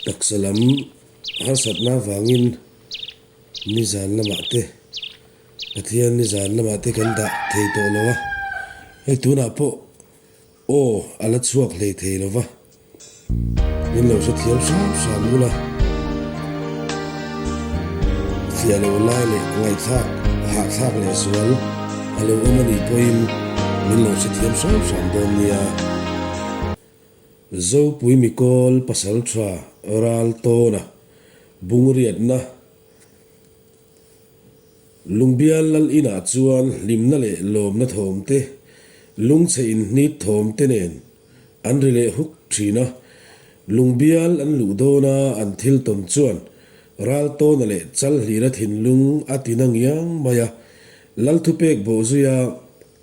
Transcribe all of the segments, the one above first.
Taksa lam harsatna avangin nizan lamah te Pathian nizan lamah te kan dah thei tawh lo a, hei tunah pawh Aw, a la chhuak hlei thei lo va, min lo hrethiam hram hram ula. Fiah lo lai leh ngaihthlak hahthlak leh zual a lo awm a nih pawhin min lo hrethiam hram hram dawn nia. Zopui Mikawl Pasaltha Ral Tawna Bungriatna. Lungbial lal inah chuan hlimna leh lawmna thawm te, lungchhe inhnit thawm te nen an ri leh huk thin a. Lungbial an luh dawna an thil tawn chuan Raltawna leh Chalhlira thinlung a ti na ngiang mai a. Lal thupek bawhzuia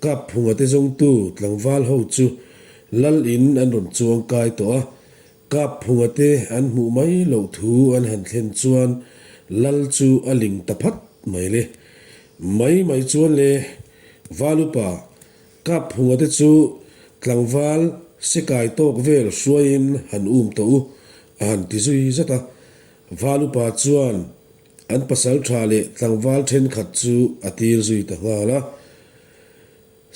Kapphunga te zawngtu tlangval ho chu lal in an rawn chuang kai tawh a. Kap phunga te an hmuh mai loh thu an han thlen chuan lal chu a ling ta phat mai le. Mai mai chuan le, Valupa, Kap phunga te chu tlangval sekai tawk vel hruaiin han um tawh u, a han ti zui zat a. Valupa chuan an pasal tha leh tlangval thenkhat chu a tir zui ta nghal a.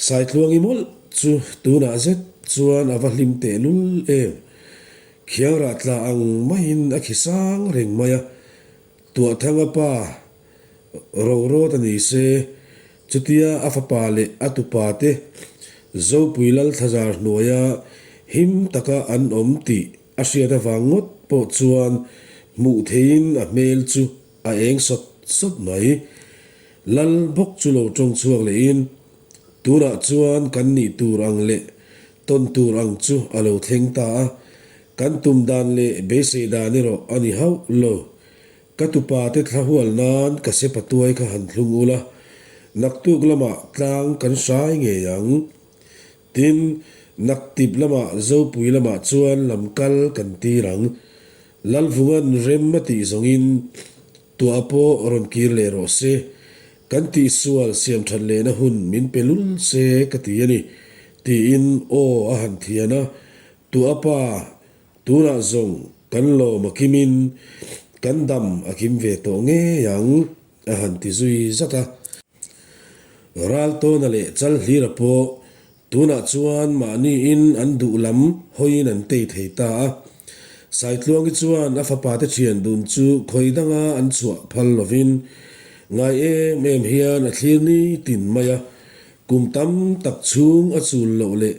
Saitluangi mawlh chu tunah zet chuan a va hlim tehlul em. Khiangrah tla ang maiin a khi sang reng mai a, Tuahthanga pa Rorawt a ni se, chutia a fapa leh a tupa te Zopui Lalthlazar hnuaia him taka an awm tih a hriat avang ngawt pawh chuan hmuh theihin a hmel chu A eng sawt sawt mai. Lal bawk chu lo tawng chhuak lehin, Tunah chuan kan nih tur ang leh tawn tur ang chu a lo thleng ta a, kan tum dan leh beisei dan erawh a ni hauh lo. Ka tupa te thla hual nan ka sepa tuai kha han thlung ula, naktuk lamah tlang kan hrai ngei ang. Tin, naktip lamah Zopui lamah chuan lam kal kan tir ang. Lalvunga'n rem a tih zawngin tuah pawh rawn kir leh rawh se, kan tihsual siam that lehna hun min pe lul se ka ti a ni, tiin aw a han thian a, tuah pa tunah zawng kan lawm a kimin kan dam a kim ve tawh ngei ang a han ti zui zat a. Raltawna leh Chalhlira pawh Tunah chuan mahniin an duh lam hawiin an tei thei ta a. Saitluangi chuan a fapate thian dun chu khawi danga an chhuah phal lovin ngai em em hian a thlir ni tin mai a. Kum tam tak chhung a chul loh leh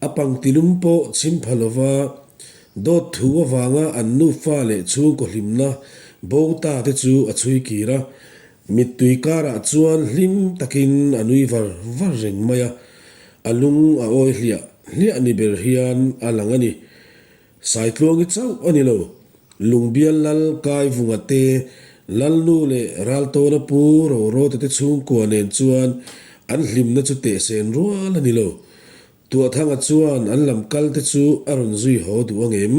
a pangtilum pawh chhim pha lova dawt thu avanga an nufa leh chhungkaw hlimna bo ta te chu a chhui kir a. Mittui karah chuan hlim takin a nui var var reng mai a, a lung a awi hliah hliah ni ber hian a lang a ni. Saitluangi chauh a ni lo, Lungbial Lal Kaivunga te, Lalnu leh Raltawna Pu Rorawta te chhungkua nen chuan an hlimna chu tehsen rual a ni lo. Tuahthanga chuan an lam kal te chu a rawn zui haw duh ang em?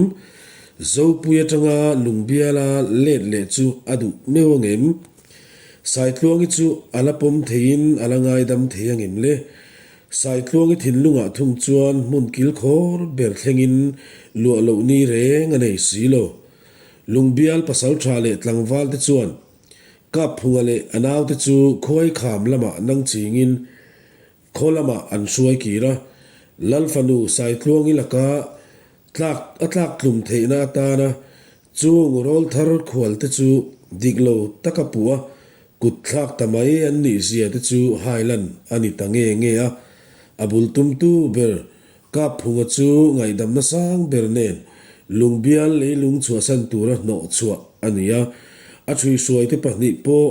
Zopui atanga Lungbiala let leh chu a duh meuh ang em? Saitluangi chu a la pawm theiin a la ngaidam thei ang em le? Saitluangi thinlungah thung chuan hmun kilkhawr ber thlengin luah loh ni reng a nei si lo. Lungbial pasaltha leh tlangval te chuan Kapphunga leh a naute chu khuaikham lamah nang chingin Khaw lamah an hruai kir a, Lal fanu Saitluangi laka tlak a tlak tlum theihna atana chung rawlthar khual te chu dik lo taka puh a, kut thlak ta mai an nih zia te chu hailan a ni ta nge nge a. A bul tumtu ber Kapphunga chu ngaihdamna sang ber nen lungbial leilung chhuahsan tura hnawh chhuah a ni a. A ṭhuihruaite pahnih pawh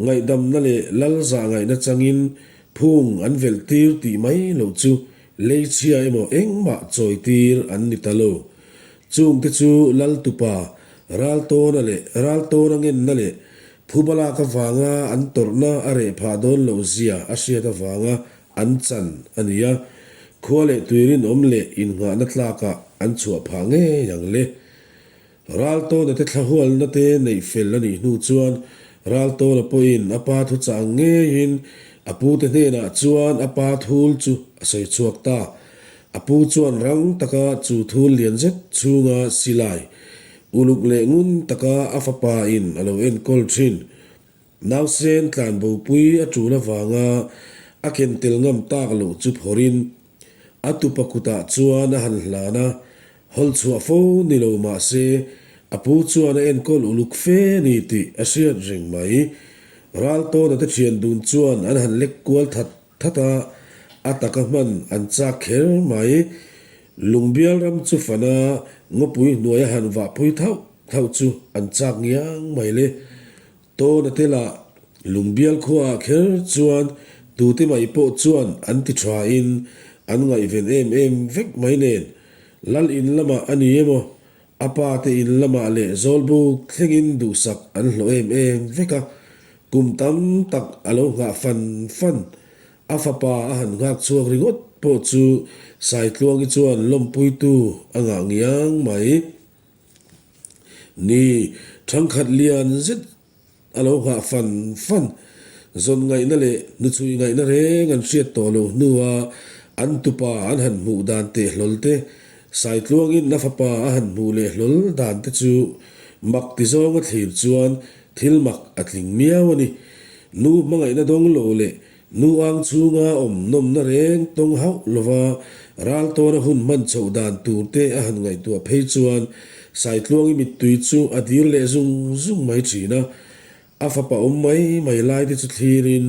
ngaihdamna leh lal zah ngaihna changin Phung an velh tir tih mai loh chu lei chhia emaw engmah chawi tir an ni ta lo. Chungte chu Laltupa, Raltawna leh Raltawna ngenna leh Phubalak avanga an tawrhna a reh phah dawn loh zia a hriat avanga an chan a ni a, khua leh tui rinawm leh innghahna tlakah an chhuah phah ngei ang le. Raltawna te thlahualna te neih fel a nih hnu chuan Raltawna pawhin a pa thu chah ang ngeiin a pute hnenah chuan a pa thul chu a sawi chhuak ta. A pu chuan rang taka chu thul lian zet chhunga silai, Uluk leh ngun taka a fapa in a lo enkawl thin. Nausen tlanbopui a tul avanga a ken tel ngam tak loh chu phawrhin a tupa kutah chuan a han hlan a, hawl chhuah fo ni lo mah se a pu chuan a enkawl uluk fe ni tih a hriat reng mai. Raltawna te thian dun chuan an han lek kual that that a, a taka hman an chak kher mai. Lungbial ram chu fana ngawpui hnuaia han vahpui thauh thauh chu an chak ngiang mai le. Tawna te lah Lungbial khuaah kher chuan tute mai pawh chuan an ti thain an ngaihven em em vek mai nen. Lal in lamah a ni emaw, a pa te in lamah leh Zawlbuk thlengin duhsak an hlawh em em vek a. Kum tam tak a lo nghah fan fan. A fapa a han nghak chhuak ringawt pawh chu Saitluangi chuan lawmpuitu a ngah ngiang mai. Ni, thangkhat lian zet a lo nghah fan fan. Zawn ngaihna leh hnuchhui ngaihna reng an hriat tawh loh hnua an tupa an han hmuh dan teh hlawl te, Saitluangin a fapa a han hmuh leh hlawl dan te chu mak ti zawnga thlir chuan thil mak a tling miau a ni. Nu hmangaihna dawng lo leh Nu ang chhunga awm nawmna reng tawng hauh lova ral tawna hun hman chhoh dan tur te a han ngaihtuah phei chuan Saitluangi mittui chu a dir leh zung zung mai thin a. A fapa awm mai mai lai te chu thlirin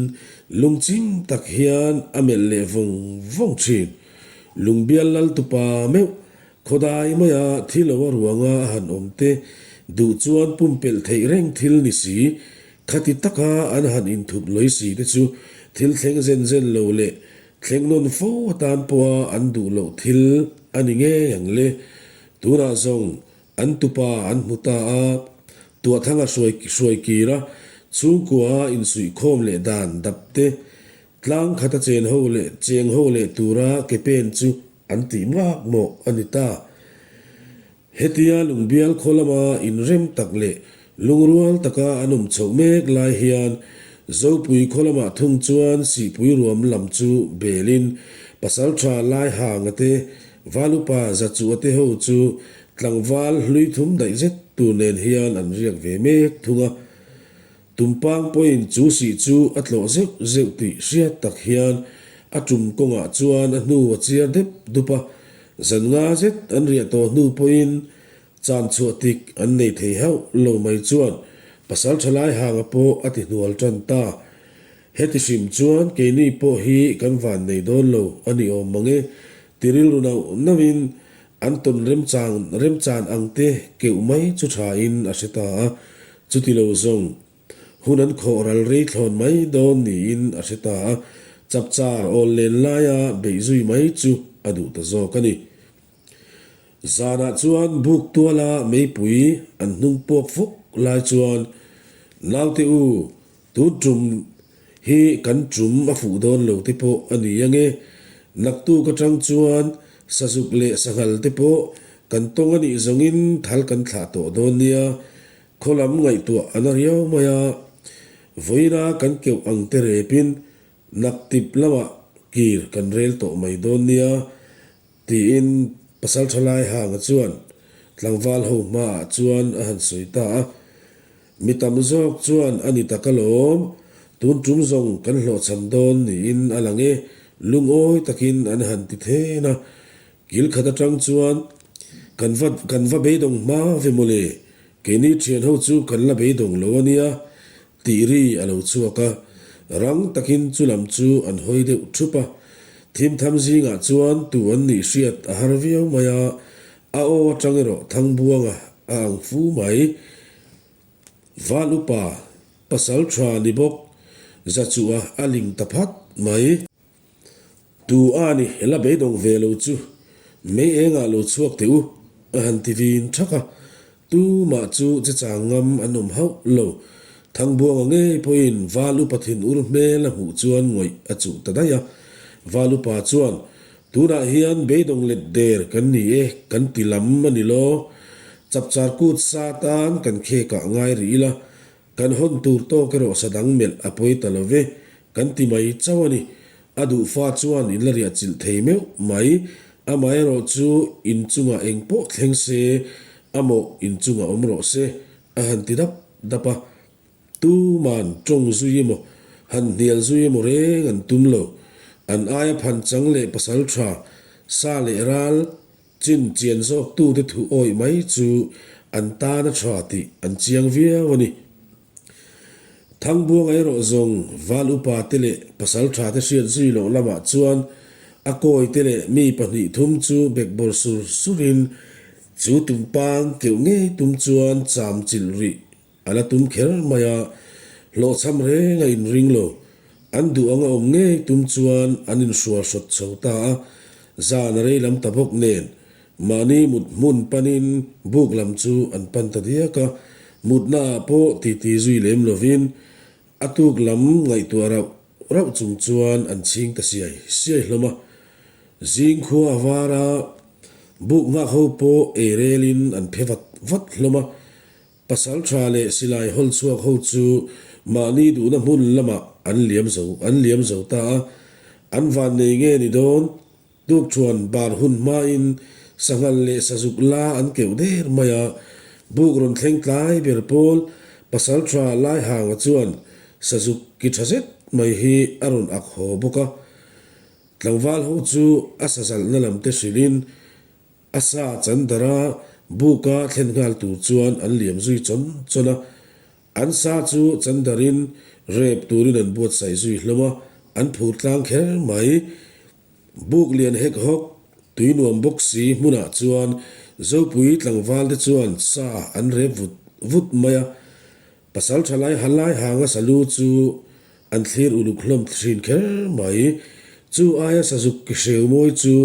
lungchim tak hian a melh leh vawng vawng thin. Lungbial lal tupa meuh khawdai maia thi lo a ruanga a han awm te duh chuan pumpelh theih reng thil ni si Khati taka an han inthup lawih si te chu thil thleng zen zen lo leh thleng nawn fo atan pawha an duh loh thil a ni ngei ang le. Tunah zawng an tupa an hmu ta a, Tuahthanga hruai hruai kir a, chhungkua a insuihkhawm leh dan dap te, tlang khata chen ho leh cheng ho leh tura ke pen chu an tih mak mawh a ni ta. Hetia Lungbial khaw lama inrem tak leh lungrual taka an awm chhoh mek lai hian Zopui khaw lamah thung chuan Sihpui ruam lam chu belin Pasaltha Laihanga te, Valupa Zachuha te ho chu tlangval hlui thum daih zet tur nen hian an riak ve mek thung a. Tumpang pawhin chu sih chu a tlawh zeuh zeuh tih hriat tak hian a tum kawngah chuan a hnu a chiar dep dup a, zan nga zet an riah tawh hnu pawhin chan chhuah tik an nei thei hauh lo mai chuan pasal tha lai hanga pawh a ti hnual tan ta. Heti hrim chuan keini pawh hi kan van nei dawn lo a ni awm mang e, ti rilru nauh nauhin an tawn remchang remchan ang te keuh mai chu thain a hre ta a. Chuti lo zawng, hun an khawh ral rei thlawn mai dawn niin a hre ta a, chapchar awl len laia beih zui mai chu a duh ta zawk a ni. Zanah chuan buk tuala meipui an hnung puak fuk lai chuan, Naute u, tun tum hi kan tum a fuh dawn lo te pawh a ni ange, naktuk atang chuan sazuk leh sanghal te pawh kan tawng a nih zawngin thal kan thlah tawh dawn nia, Khaw lam ngaihtuah a na riau mai a, vawiina kan keuh ang te repin naktip lamah kir kan rel tawh mai dawn nia, tiin pasal tha lai hanga chuan tlangval ho hmaah chuan a han sawi ta a. Mi tam zawk chuan a ni tak alawm, tun tum zawng kan hlawhchham dawn niin a lang e, lungawi takin an han ti then a. Kil khat atang chuan kan va kan va beidawng hma ve mawle, keini thian ho chu kan la beidawng lo a nia tih ri a lo chhuak a, rang takin chu lam chu an hawi deuh thup a. Thimtham zingah chuan tu an nih hriat a har viau mai a, a aw atang erawh Thangbuanga a ang fu mai. Val upa pasal tha ni bawk Zachuha a ling ta phat mai. Tu a ni, la beidawng ve lo chu mei engah lo chhuak teh u, a han ti vin thak a. Tu mah chu che chang ngam an awm hauh lo. Thangbuanga ngei pawhin Val upa thin ur hmel a hmuh chuan ngawih a chuh ta daih a. Val upa chuan, Tunah hian beidawng let der kan ni e, kan ti lam a ni law. Chapchar kut sa tan kan khekah ngai rih ila, Kan hawn tur tawk erawh sa dang melh a pawi ta lo ve, kan ti mai chauh a ni. A duh fa chuan in la riah chilh thei meuh mai. Amaherawh chu in chungah eng pawh thleng se, A mawh inchungah awm rawh se, a han ti dap dap a. Tuman tawng zui emaw, han hnial zui emaw reng an tum lo. An aia phan chang leh pasal tha, sa leh ral chin chian zawk tute thu awih mai chu an tan a tha tih an chiang viau a ni. Thangbuanga erawh zawng val upa te leh pasal tha te hriat zui loh lamah chuan a kawi te leh mi pahnih thum chu bekbawr sur surin chu tumpang keuh ngei tum chuan cham chilh rih A la tum kher mai a, hlawhchham reng a inring lo. An duh anga awm ngei tum chuan an inhrual hrawt chho ta a, zan a rei lam ta bawk nen mahni mut hmun panin buk lam chu an pan ta diak a, mutna ah pawh titi zui lem lovin a tuk lam ngaihtuah rauh rauh chung chuan an chhing ta siai siai hlawm a. Zing khua a var a, buk nghak ho pawh ei relin an phe vat vat hlawm a. Pasal tha leh silai hawl chhuak ho chu mahni duhna hmun lamah an liam zo an liam zo ta a, an van nei nge ni dawn? Tukṭhuan bar hun hmain sanghal leh sazuk la an keuh der mai a, buk rawn thleng tlai ber pawl pasal tha Laihanga chuan sazuk ki tha zet mai hi a rawn ak haw bawk a. Tlangval ho chu a sazalhna lam te hrilhin A sa chandara buka thlen nghal tur chuan an liam zui chawn chawn a, an sa chu chandarin rep turin an buatsaih zui hlawm a, an phur tlang kher mai. Buk lian hek hawk, tui nuam bawk si hmunah chuan Zopui tlangval te chuan sa an rep vut vut mai a, Pasal tha lai ha lai hanga salu chu an thlir uluk hlawm thin kher mai. Chu aia sazuk ki hreu mawi chu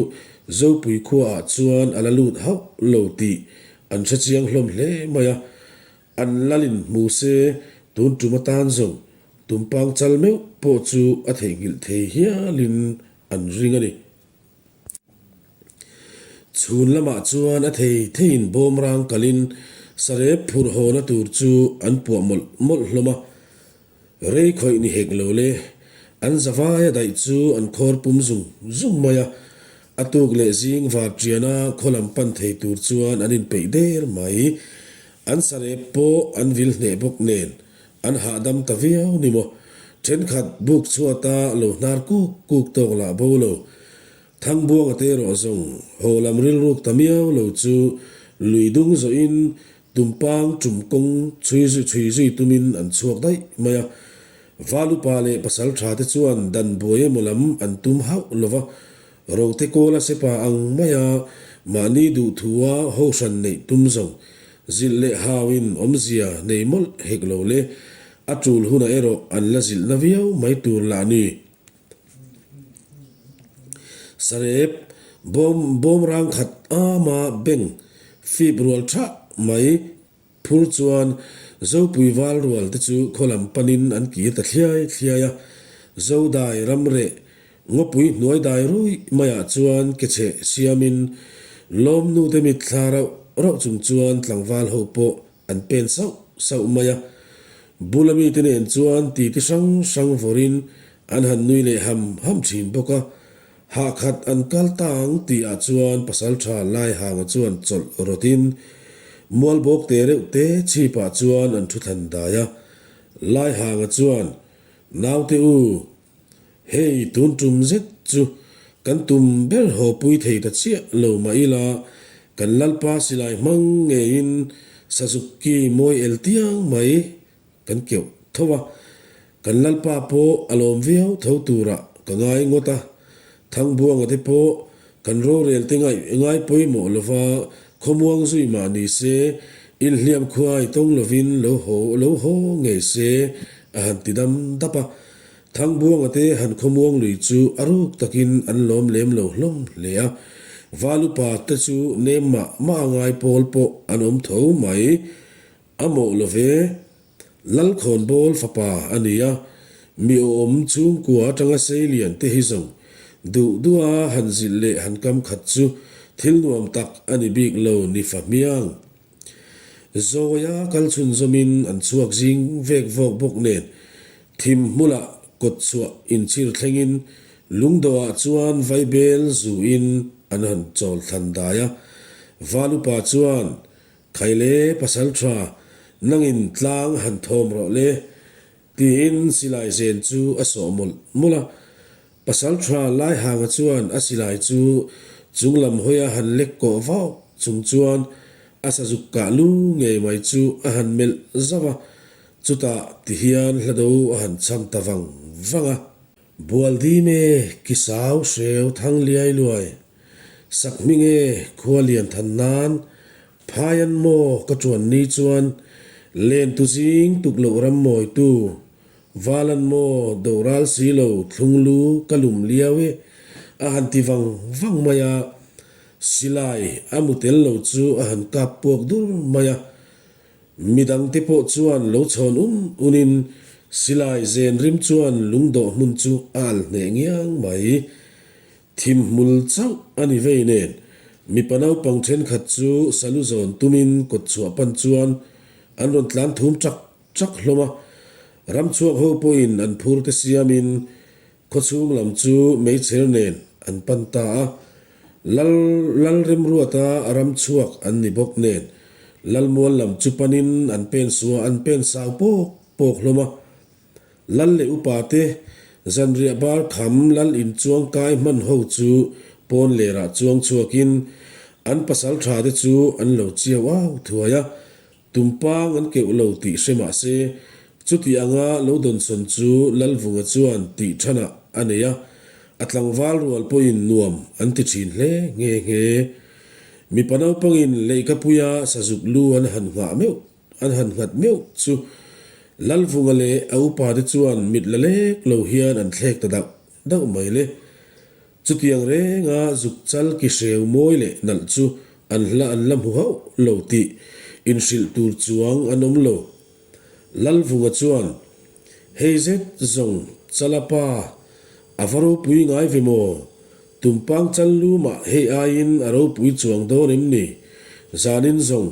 Zopui khuaah chuan a la lut hauh lo tih an hre chiang hlawm hle mai a. An lalin hmu se tun tum atan zawng tumpang chal meuh pawh chu a theihnghilh thei hialin an ring a ni. Chhun lamah chuan a thei theiin bawmrang kalin sarep phur hawna tur chu an puah mawlh mawlh hlawm a. Rei khawih ni hek lo le, an zavaia daih chu an khawr pum zung zung mai a. A tuk leh zing var ṭiana khaw lam pan thei tur chuan an inpeih der mai. An sarep pawh an vil hneh bawk nen an hahdam ta viau ni maw? Thenkhat buk chhuata lo hnar kuk kuk tawk lah bo lo. Thangbuanga te erawh zawng haw lam rilruk ta miau lo chu lui dung zawhin tumpang tum kawng chhui zui chhui zui tumin an chhuak daih mai a. Valupa leh pasal tha te chuan dan buai emaw lam an tum hauh lo va, Rote kawla sepa ang maia mahni duhthua ho hran neih tum zawng zilh leh hauin awmzia nei mawlh hek lo le, a tul hunah erawh an la zilhna viau mai tur lah ni. Sarep, bawm bawmrang khat ama beng fip rual thah mai Phur chuan Zopui val rual te chu khaw lam panin an kir ta thliai thliai a, Zodai ramreh ngawpui hnuai dai ruih maiah chuan ke chheh siamin lawmnu te mitthla rauh rauh chung chuan tlangval ho pawh an pen sauh sauh mai a. Bula mite nen chuan titi hrang hrang vawrin an han nui leh ham ham thin bawk a, Hah khat an kal ta ang tih ah chuan pasaltha Laihanga chuan chawlh rawtin Mualbawk te reuh te chhip ah chuan an thu thlan dai a. Laihanga chuan, Naute u, hei tun tum zet chu kan tum ber haw pui thei ta chiah lo mah ila kan Lalpa silai hmang ngeiin Sazuk-ki mawi el tiang mai Kan keuh tho a, kan Lalpa pawh a lawm viau tho turah ka ngai ngawt a, Thangbuanga te pawh kan rorel te ngaih ngai pawimawh lova khawmuang zui mah ni se, inhliam khuai tawng lovin lo haw lo haw ngei se a han ti dam dap a. Thangbuanga te han khawmuang lui chu a ruk takin an lawm lem lo hlawm hle a, Valupa te chu nem mah mah a ngai pawl pawh an awm tho mai. A mawh lo ve, Lalkhawnbawl fapa a ni a, mi awm chhungkua atanga seilian te hi zawng duh duha han zilh leh han kam khat chu thil nuam tak a ni bik lo ni fa hmiang. Zawia kal chhunzawmin an chhuak zing vek vawk bawk nen thim hmulah kawt chhuah inchhir thlengin lungdawhah chuan vaibel zuin an han chawl thlan dai a, Valupa chuan. Khaile pasalṭha, nangin tlang han thawm rawh le, tiin silai zen chu a sawh mawlh mawlh a. Pasalṭha Laihanga chuan a silai chu chunglam hawia han lek kawh vauh chung chuan a sazuk kah lu ngei mai chu a han melh zauh a, chutah tihian hlado a han cham ta vang vang a. Bualdim e, Kisau hreu thang liai luai, Sakhming e, khua lian than nan, Phaian maw ka chuan ni chuan, Lentu zing tuk loh ram mawitu, Valan maw doral si lo thlung lu ka lum liau e, a han ti vang vang mai a, silai a mu tel lo chu a han kap puak dur mai a. Midangte pawh chuan lo chhawn un unin silai zen rim chuan lungdawh hmun chu a al hneh ngiang mai. Thim hmul chauh a ni vei nen mipa naupang thenkhat chu salu zawn tumin kawt chhuah pan chuan an rawn tlan thum chak chak hlawm a. Ramchhuak ho pawhin an phur te siamin Khawchhung lam chu meichher nen an pan ta a, Lal Lalremruata ram chhuak an ni bawk nen Lalmual lam chu panin an pen sua an pen sau pawk pawk hlawm a. Lal leh upa te zanriah bar kham Lal inchuang kai hman ho chu pawn lerah chuang chhuakin an pasal tha te chu an lo chiau au thuai a, Tumpang an keuh lo tih hre mah se, chuti anga lo dawnsawn chu Lalvunga chuan tih thanah a nei a, a tlangval rual pawhin nuam an ti thin hle nghe nghe. Mipa naupangin leihkapuia sazuk lu an han nghah meuh an han nghat meuh chu Lalvunga leh a upate chuan mit la lek lo hian an thlek ta dauh dauh mai le. Chutiang renga zuk chal ki hreu mawi leh nalh chu an hla an la hmu hauh lo tih inhrilh tur chuang an awm lo. Lalvunga chuan, Hei zet zawng chala pa, a va ropui ngai ve maw? Tumpang chal lu mah hei aiin a ropui chuang dawn em ni? Zanin zawng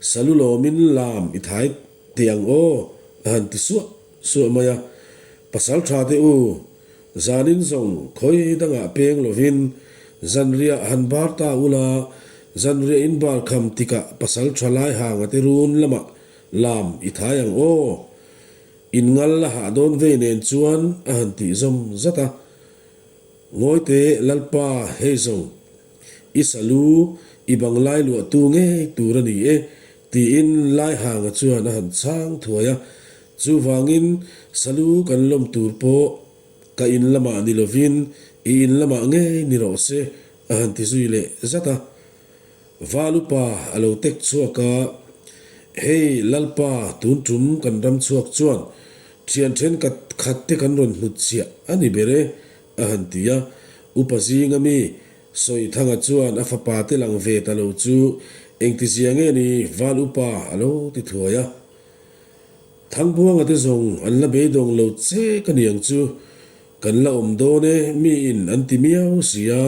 salu lawmin lam i thai teh ang aw, a han ti suah suah mai a. Pasal tha teh u, Zanin zawng khawi dangah peng lovin zanriah han bar ta ula, zanriah in bar kham tikah pasal tha lai hanga te run lamah lam i thai ang aw. In ngal la hah dawn vei nen chuan a han tih zawm zat a. Ngawite Lalpa hei zawng i salu i bang lai luahtu ngei tur a ni e tiin lai hanga chuan a han chhang thuai a. Chuvangin salu kan lawm tur pawh ka in lamah ni lovin i in lamah ngei ni rawh se a han ti zui leh zat a. Valupa a lo tek chhuak a, Hei Lalpa tun tum kan ram chhuak chuan thian thenkhat khat te kan rawn hnut chhiah a ni ber e a han ti a. Upa zinga mi Sawithanga chuan a fapa te lang ve ta lo chu engtizia nge ni Val upa a lo ti thuai a. Thangbuanga te zawng an la beidawng lo che ka niang chu, kan la awm dawn e, miin an ti miau si a,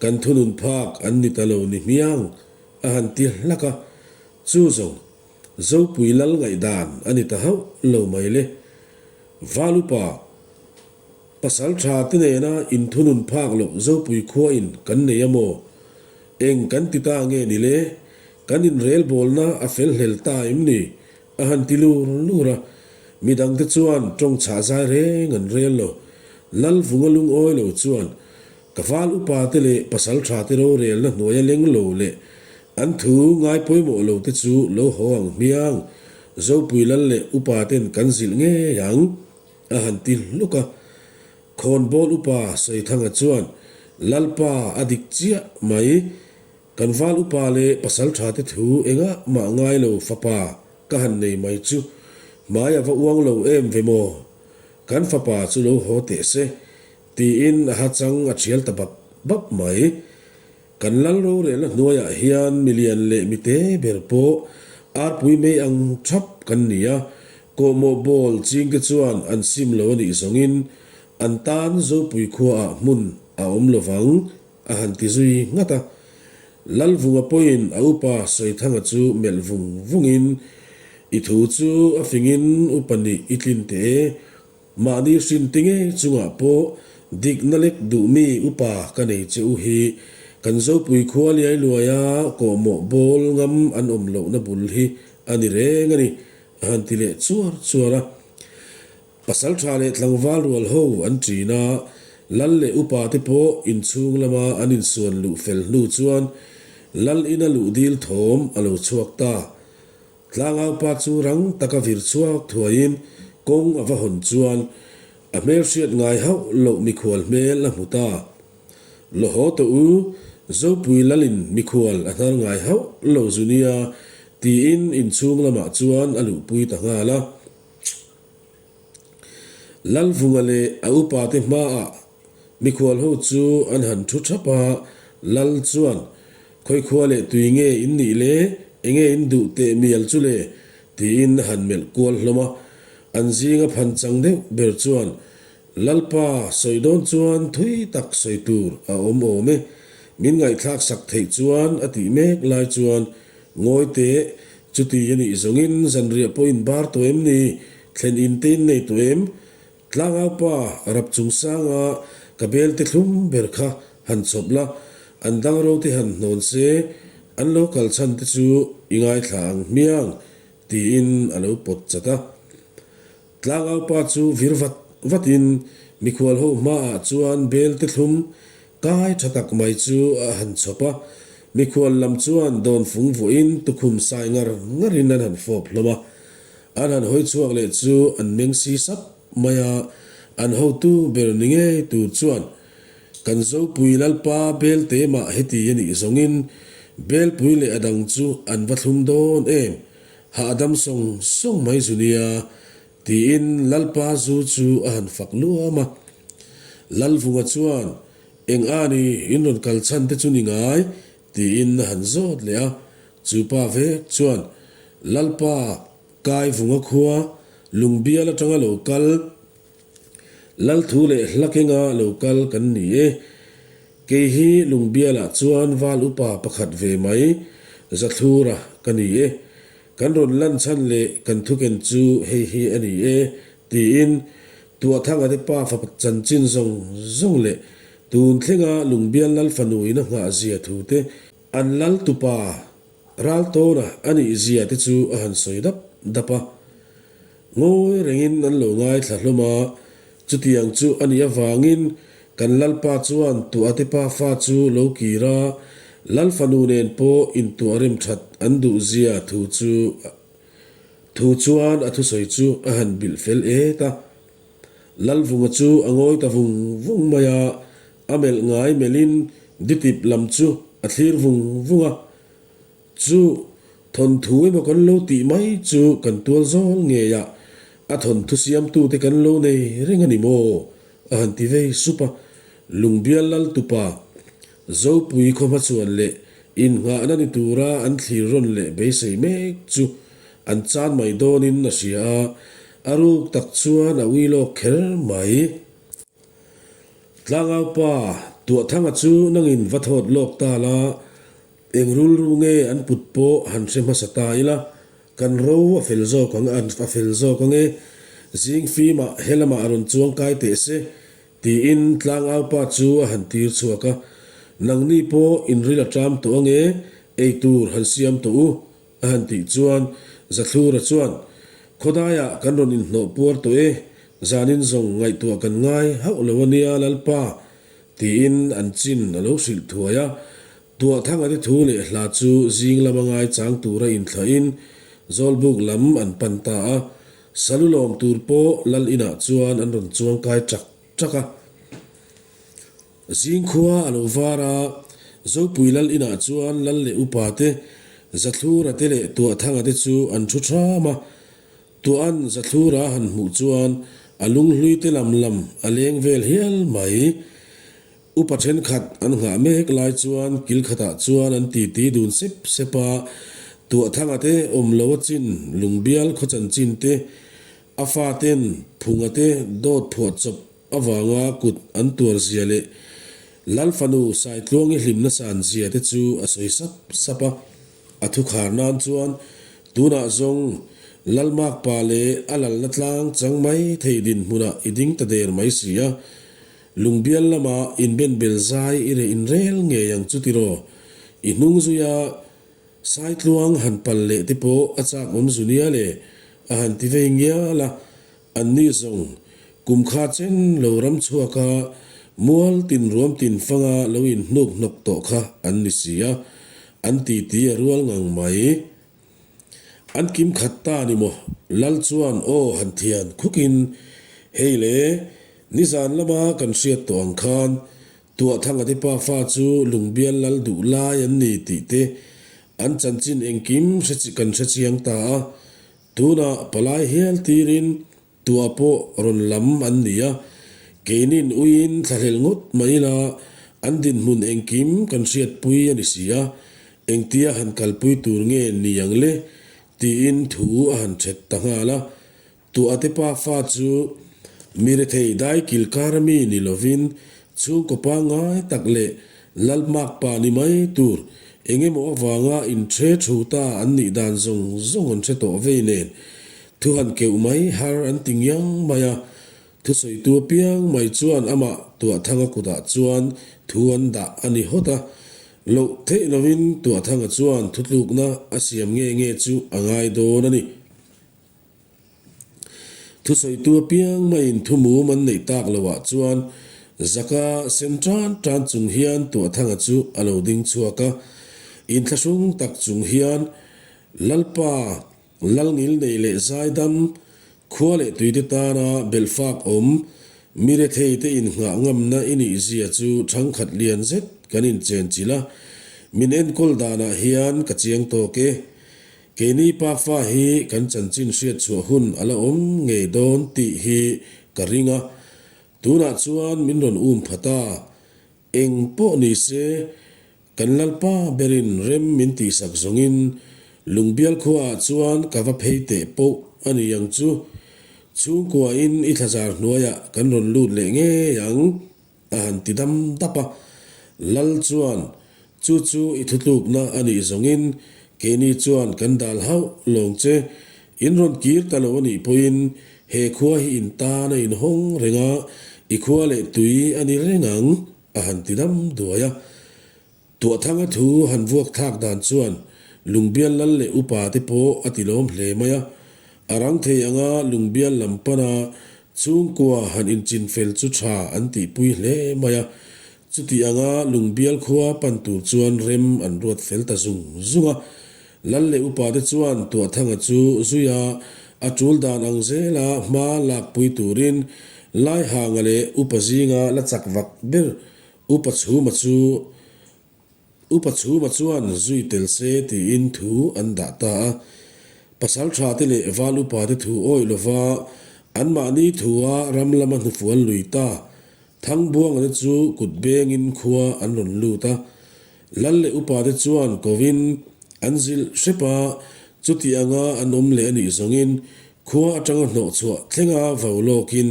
kan thunun phak an ni ta lo ni hmiang, a han ti hlak a. Chu zawng, Zopui lal ngaihdan a ni ta hauh lo mai le. Valupa, pasal tha te nena inthunun phak loh Zopui khua in kan nei a maw? Eng kan ti ta nge ni le? Kan inrelbawlna a fel hlel ta em ni? A han ti lur lur a, midangte chuan tawng chhah zai reng an rel lo. Lalvunga lungawi lo chuan, Ka val upa te leh pasal tha te rorelna hnuaia leng lo leh an thu ngai pawimawh lo te chu lo haw ang hmiang, Zopui lal leh upa ten kan zilh ngei ang, a han ti hluk a. Khawnbawl upa Saithanga chuan, Lalpa a dik chiah mai. Kan val upa leh pasal tha te thu engah mah ngai lo fapa ka han nei mai chu hmai a va uang lo em ve maw? Kan fapa chu lo haw teh se, tiin a ha chang a thial ta bap bap mai. Kan lal rorelna hnuaiah hian milian leh mite ber pawh arpui mei ang thap kan ni a, kawhmawh bawl chingte chuan an sim lo a nih zawngin an tan Zopui khuaah hmun a awm lovang. A han ti zui nghat a. Lalvunga pawhin a upa Sawithanga chu melh vung vungin, I thu chu a fingin upa nih i tlin teh e. Mahni hrin ti ngei chungah pawh dikna lek duh mi upa ka nei che u hi. Kan Zopui khua liai luaia kawhmawh bawl ngam an awm lohna bul hi a ni reng a ni, a han ti leh chuar chuar a. Pasal tha leh tlangval rual ho an ṭin a, Lal leh upa te pawh inchhung lama an insuan luh fel hnu chuan Lal ina luh dil thawm a lo chhuak ta. Tlangaupa chu rang taka vir chhuak thuaiin kawng a va hawn chuan a hmelhriat ngai hauh loh mikhual hmel a hmu ta. Lawhaw tawh u, Zopui Lalin mikhual a hnar ngai hauh lo zu nia tiin inchhung lamah chuan a luhpui ta nghal a. Lalvunga leh a upate hmaah mikhual ho chu an han thu thap a, Lal chuan, Khawikhua leh tui nge in nih le? Enge in duh teh mial chu le? tiin a han melh kual hlawm a. An zinga phan chang deuh ber chuan, Lalpa, sawi dawn chuan thui tak sawi tur a awm awm e, min ngaihthlak sak theih chuan a tih mek lai chuan Ngawi teh, chuti a nih zawngin zanriah pawh in bar tawh em ni? Thlen in te in nei tawh em? Tlangaupa rap chungsanga ka belte thlum ber kha han chhawp la, an dangro te han hnawn se, an lo kal chhan te chu i ngaithla ang hmiang, tiin a lo pawt chat a. Tlangaupa chu vir vat vatin mikhual ho hmaah chuan belte thlum kai tha tak mai chu a han chhawp a, mikhual lam chuan dawnfung vuahin tukhum sai ngar ngarin an han fawp hlawm a. An han hawi chhuak leh chu an meng si sap mai a, an hotu ber ni ngei tur chuan kan Zopui Lalpa belte mah heti a nih zawngin belpui leh a dang chu an va thlum dawn em? Hahdam sawng sawng mai zu nia, tiin Lalpa zu chu a han fak luam a. Lalvunga chuan, Eng a ni, in rawn kal chhan te chu ni ngai? tiin a han zawt leh a. Chu pa vek chuan, Lalpa, Kaivunga khua, Lungbial atanga lo kal, Lalthu leh Hlakenga lo kal kan ni e. Kei hi Lungbialah chuan val upa pakhat ve mai, Zathlura ka ni e. Kan rawn lan chhan leh kan thuken chu hei hi a ni e, tiin Tuahthanga te pa fa chanchin zawng zawng leh tun thlenga Lungbial Lal fanu in a nghah zia thu te, an lal tupa Raltawna a nih zia te chu a han sawi dap dap a. Ngawi rengin an lo ngaithla hlawm a, chutiang chu a nih avangin kan Lalpa chuan Tuahte pa fa chu lo kir a, Lal fanu nen pawh intuah rem that an duh zia thu chu thu chuan a thusawi chu a han bilh fel et a. Lalvunga chu a ngawi ta vung vung mai a, a melh ngai melhin ditip lam chu a thlir vung vung a. Chu thawnthu emaw kan lo tih mai chu kan tual zawl ngei a, a thawnthu siamtute kan lo nei reng a ni maw? a han ti vei sup a. Lungbial lal tupa Zopui khaw hmachhuan leh innghahna ni tura an thlir rawn leh beisei mek chu an chan mai dawnin a hria a, a ruk tak chuan a ui lawk kher mai. Tlangaupa Tuahthanga chu nangin va thawt lawk ta la, Eng rulru nge an put pawh han hre hmasa ta ila, kan ro a fel zawk ang a fel zawk ang e, zing fimah he lamah a rawn chuang kai teh se, tiin tlangaupa chu a han tir chhuak a. Nangni pawh inril a ṭam tawh ang e, ei tur han siam tawh u, a han tih chuan Zathlura chuan, Khawdaiah kan rawn inhnawh puar tawh e, zanin zawng ngaihtuah kan ngai hauh lo a nia Lalpa, tiin an chin a lo hrilh thuai a. Tuahthanga te thu leh hla chu zing lama ngai chang tura inthlahin Zawlbuk lam an pan ta a, Salu lawm tur pawh Lal inah chuan an rawn chuang kai ṭak ṭak a. Zing khua a lo var a, Zopui Lal inah chuan Lal leh upa te, Zathlura te leh Tuahthanga te chu an ṭhu ṭham a. Tuahan Zathlura han hmuh chuan a lunghlui te lam lam a leng vel hial mai. Upa thenkhat an nghah mek lai chuan kil khatah chuan an titi dun sep sep a, Tuahthanga te awm lo a chin, Lungbial khaw chanchin te, a faten Phunga te dawt phuah chawp avanga kut an tuar zia leh Lal fanu Saitluangi hlimna san zia te chu a sawi sap sap a. A thukhar nan chuan tunah zawng Lalmakpa leh a lalna tlang chang mai thei dinhmunah i ding ta der mai si a. Lungbial lama inbenbel zai i reh inrel ngei ang chu tiraw? I hnung zuia Saitluang han pal leh te pawh a chak awm zu nia le, a han ti vei ngial a. Anni zawng, kum kha chen lo ram chhuak a, mual tin ruam tin fanga lo inhnuk hnawk tawh kha an ni si a, an titi a rual ngang mai. An kim khat ta ni maw? Lal chuan aw han thian khukin, Hei le, nizan lama kan hriat tawh ang khan Tuahthanga te pafa chu Lungbial lal duh lai an ni tih te an chanchin engkim hre kan hre chiang ta a. Tunah palai hial tirin Tuah pawh rawn lam an ni a, keinin uiin thlahlel ngawt mai ila an dinhmun engkim kan hriatpui a ni si a, engtia han kalpui tur nge ni ang le? tiin thu a han ṭhet ta nghal a. Tuah te pa fa chu mi rethei dai kil kar ami ni lovin chhungkaw pangngai tak leh lalmak pa ni mai tur eng emaw avanga inhre thu ta an nih dan zawng zawng an hre tawh vei nen Thu han keuh mai har an ti ngiang mai a, thusawitu apiang mai chuan amah Tuahthanga kutah chuan thu an dah a ni hawt a. Loh theih lovin Tuahthanga chuan thutlukna a siam nge nge chu a ngai dawn a ni. Thusawitu apiang maiin thu mum an neih tak loah chuan zaka sen tan tan chung hian Tuahthanga chu a lo ding chhuak a, inthlahrung tak chung hian Lalpa, Lalngil nei leh zaidam, khua leh tuite tana belhfak awm, mi rethei te innghah ngamna i nih zia chu thangkhat lian zet kan inchen chilh a, min enkawl danah hian ka chiang tawk e. Keini pafa hi kan chanchin hriat chhuah hun a la awm ngei dawn tih hi ka ring a, tunah chuan min rawn um pha ta. Eng pawh ni se, Kan Lalpa berin rem min tihsak zawngin Lungbial khuaah chuan ka va phei teh poh a ni ang chu. Chhungkuain i thlazar hnuaiah kan rawn lut leh ngei ang, a han ti dam dap a. Lal chuan, Chu chu i thutlukna a nih zawngin keini chuan kan dal hauh lawng che. In rawn kir ta lo a nih pawhin he khua hi in tan a inhawng reng a, i khua leh tui a ni reng ang. A han ti dam duai a. Tuahthanga thu han vuak thlak dan chuan Lungbial lal leh upa te pawh a ti lawm hle mai a. A rang thei anga Lungbial lam pana chhungkua han inchin fel chu tha an tihpui hle mai a. Chuti anga Lungbial khua pan tur chuan rem an ruat fel ta zung zung a. Lal leh upa te chuan Tuahthanga chu zuia a tul dan ang zela hma lakpui turin Laihanga leh Upa zinga la chak vak ber Upa Chhuma chu Upa Chhuma chuan zui tel se tiin thu an dah ta a. Pasal tha te leh Val Upa te thu awih lova anmahni thua ram lama hnufual lui ta Thangbuanga te chu kut bengin khua an rawn lut a. Lal leh upa te chuan kovin an zilh hrep a, chuti anga an awm leh a nih zawngin khua atanga hnawh chhuah thlenga vau lawkin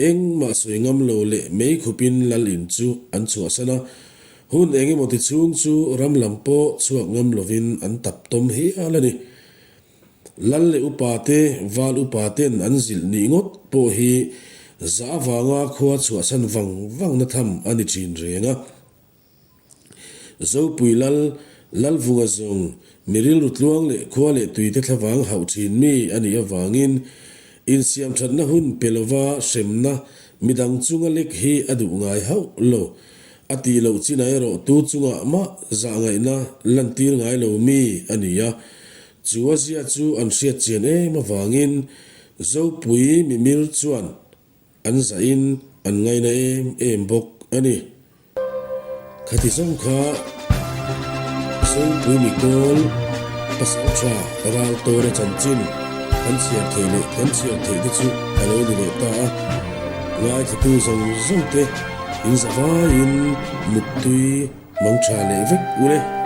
engmah sawi ngam lo leh mei khupin lal in chu an chhuahsan a. Hun eng emaw ti chhung chu ram lam pawh chhuak ngam lovin an tap tawm hial a ni. Lal leh upa te, val upa ten an zilh nih ngawt pawh hi zah avanga khua chhuahsan vang vangna tham a ni thin reng a. Zopui Lal, Lalvunga zawng, mi rilru tluang leh khua leh tuite thlavang hauh thin mi a nih avangin insiamthatna hun pe lova hremna midang chunga lek hi a duh ngai hauh lo. A tih loh chinah erawh tu chungah mah zahngaihna lantir ngai lo mi a ni a. Chu a zia chu an hriat chian em avangin Zopui mimir chuan An zahin an ngaina em em bawk a ni. Khati zawng kha Zopui Mikawl pasal tha ral tawna chanchin kan chhiar theih leh kan chhiar theih te chu a lo ni leh ta a. Ngaithlatu zawng zawng te in zavaiin muttui mang tha leh vek u le.